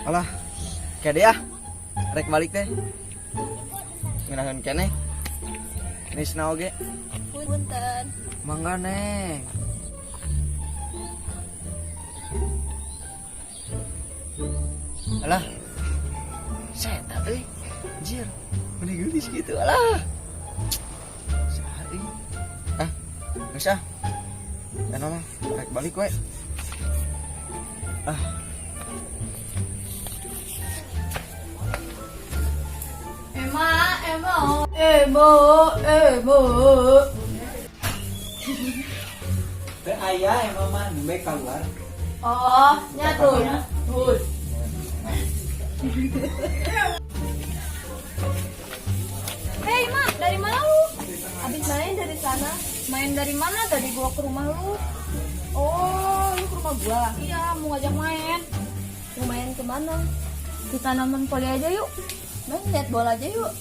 Alah, kade ah. Rek balik teh. Ngeunaheun keneh. Nisna oge. Punten. Mangga, Neng. Alah. Saya euy. Anjir. Meni geulis gitu alah. Saha euy? Ah, geus ah. Enak mah, rek balik we. Ah. Ema, Ema, Ema, Ema. Teu aya emang mah nembe keluar. Oh, nya tuh. Tuh. Hei, Mak, dari mana lu? Abis main dari sana. Main dari mana? Dari gua ke rumah lu. Oh, lu ke rumah gua? Iya, mau ngajak main. Mau main kemana? Kita nonton voli aja yuk. Main lihat bola aja yuk.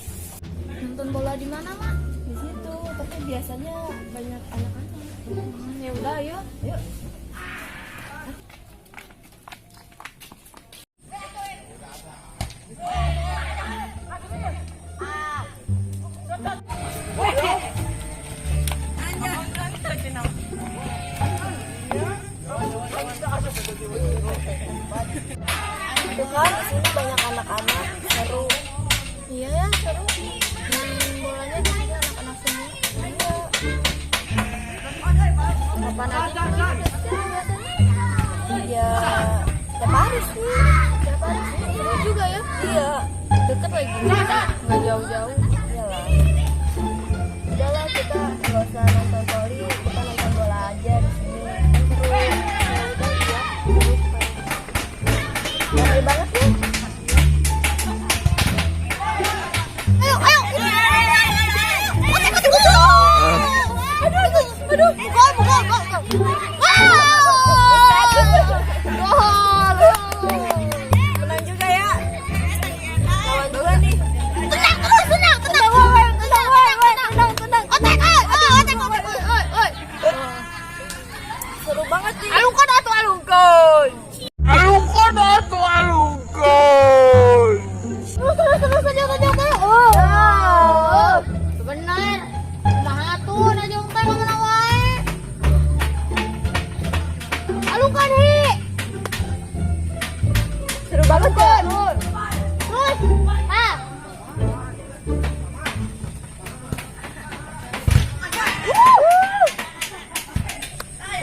Nonton bola di mana, Mak? Di situ, tapi biasanya banyak anak-anak. Ya udah, ayo. Yuk. Tuh kan, di sini banyak anak-anak, seru. Iya ya, seru. Main bolanya di sini anak-anak semua. Iya. Kapan aja kita kesini biasanya? Iya, tiap hari sih. Tiap hari sih. Seru juga ya. Iya. Deket lagi, nggak jauh-jauh. Iyalah. Udahlah, kita nggak usah nonton voli, kita nonton bola aja di sini. Kan seru. Ya udah, iya. Seru. Ramai banget nih. Ayo, ayo. Aduh, aduh, aduh. Gol, gol, gol, gol. Gol. Menang juga ya. Lawan dua nih. Tenang terus, tenang, tenang. Tenang, tenang, tenang, tenang. Otek, oi, oi, otek, otek, oi, oi, oi. Seru banget nih. Alungkeun atuh, alungkeun. Alungkeun atuh, alungkeun. Terus, terus, terus, terus, terus, terus. Oh. Bener. Kumaha tuh najong teh menang wae. Alungkeun hi. Seru banget ya. Terus. Ah.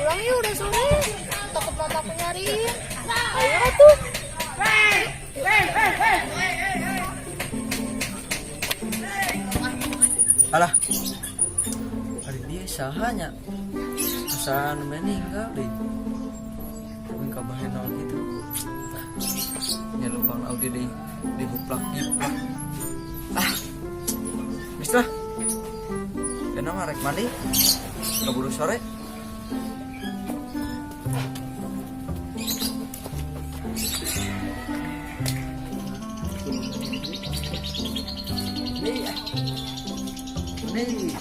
Pulang yuk, udah sore. Takut mama aku nyariin. Ayo tuh. Alah. Ari dia saha nya? Asa nu meninggal deh. Tapi kabahenol gitu. Nya lumpang oge di dihuplak jiplak. Ah. Geus lah. Enak mah rek mandi. Keburu sore. Nih. Ah. Nih.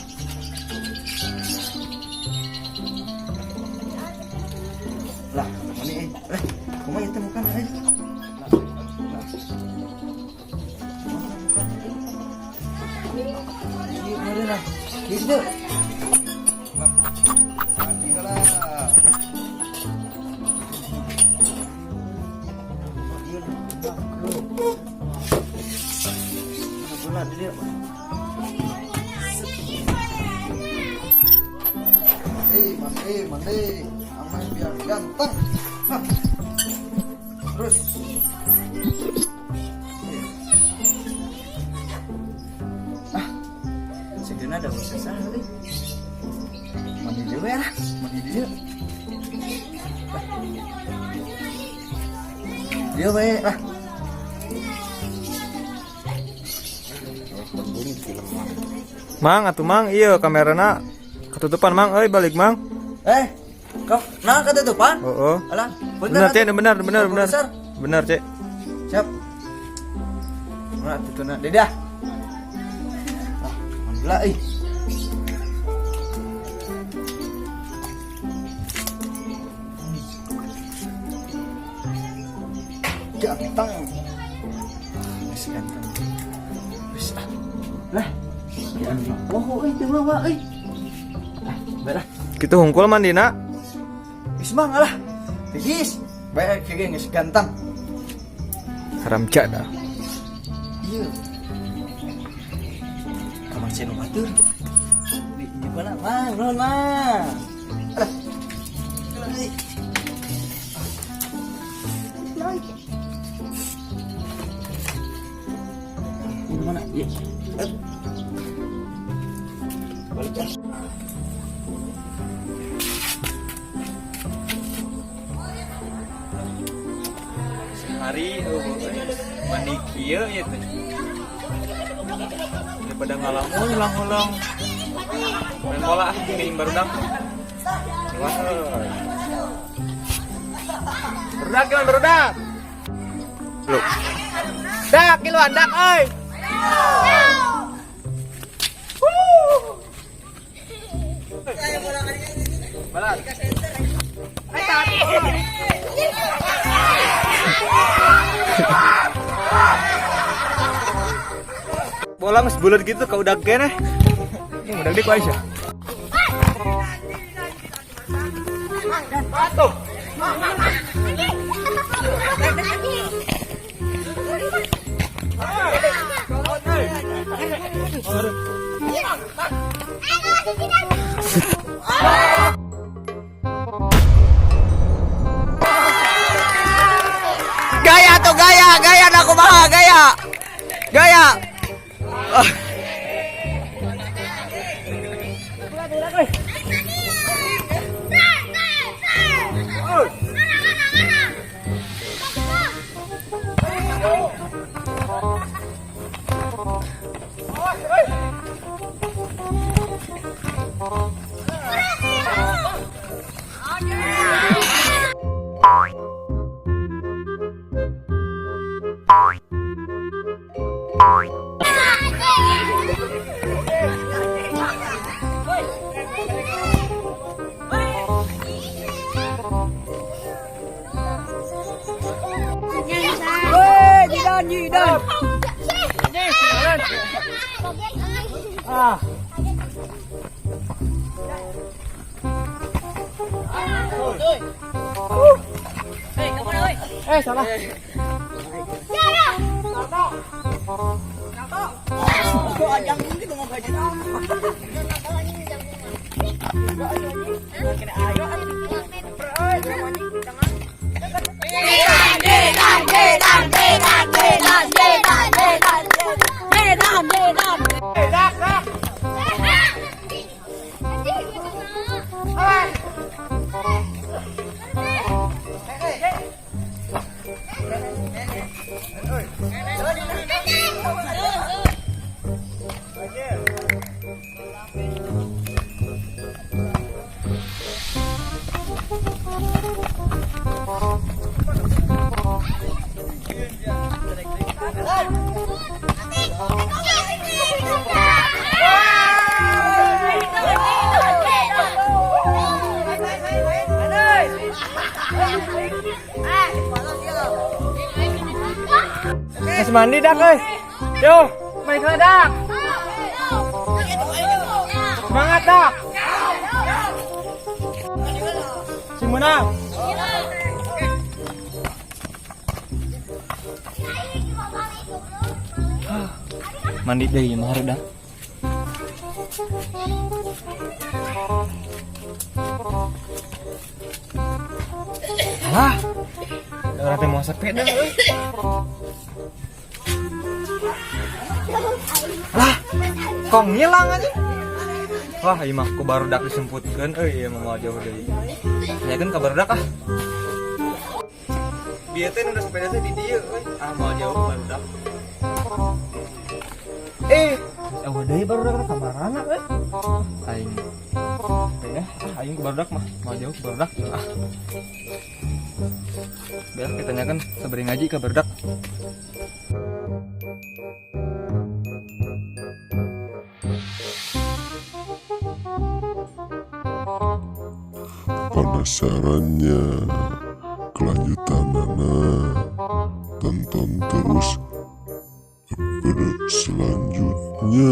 Lah, mana eh? Eh, kumaha ieu teh bukan eh? Lah, lah. Mana bukan? Ieu mana lah? Gitu. Lah, mandi heula. Ieu lah, bro. Mana bola di dieu? Mandi, mandi, mandi. Aman biar ganteng. Hah. Terus. Ah, segena ada usah sah euy. Mandi deui we lah, mandi deui. Lah. Dieu we lah. Mang atuh mang, iya kamerana ketutupan mang euy, balik mang. Eh, kau nah ketutupan? Oh, oh. Alah, Benar, Cek, benar, benar, benar. Besar. Benar, Cek. Siap. Nah, tutuna dadah. Ah, alhamdulillah euy. Ganteng. Geus ganteng. Geus ah. Lah. Ya oh, euy teu mawa euy. Ah, berah. Kitu hungkul mandina. Geus mang alah. Geus. Bae kieu geus ganteng. Haram jadah. Iya. Kamar ceno batur. Di mana mang? Nuhun mang. Alah. Alah, euy. Ini mana? Iya. Eh. Balik ya. Sehari eueuh mandi kieu ieu teh. Daripada ngalamun ulang-ulang. Main bola ah geuning barudak. Wah. Barudak gimana barudak? Lu. Dak kiluan dak euy. Balat. Bola geus bulat gitu ka udag keneh. Ini udag di ku Aisyah. Atuh. Gaya tuh gaya, gaya nak kumaha gaya. Gaya. Ah. Weh, jidan jidan. Ah. Eh, salah. Geus mandi dak euy. Yo, main heula dak. Semangat dak. Si menang. Mandi deui mah hareudang. Alah. Urang teh mau sepeda euy. Lah, kok ngilang aja? Wah, ieu mah ku barudak disemputkeun euy, ieu mah moal jauh deui. Tanyakeun ka barudak ah. Bieu teh nu sepeda teh di dieu euy. Ah, moal jauh barudak. Eh, eueuh deui barudak teh kamarana euy. Aing sepeda, ah aing ku barudak mah moal jauh ku barudak ah. Biar kita tanyakan sabari ngaji ka barudak. Penasarannya kelanjutan Nana. Tonton terus episode selanjutnya.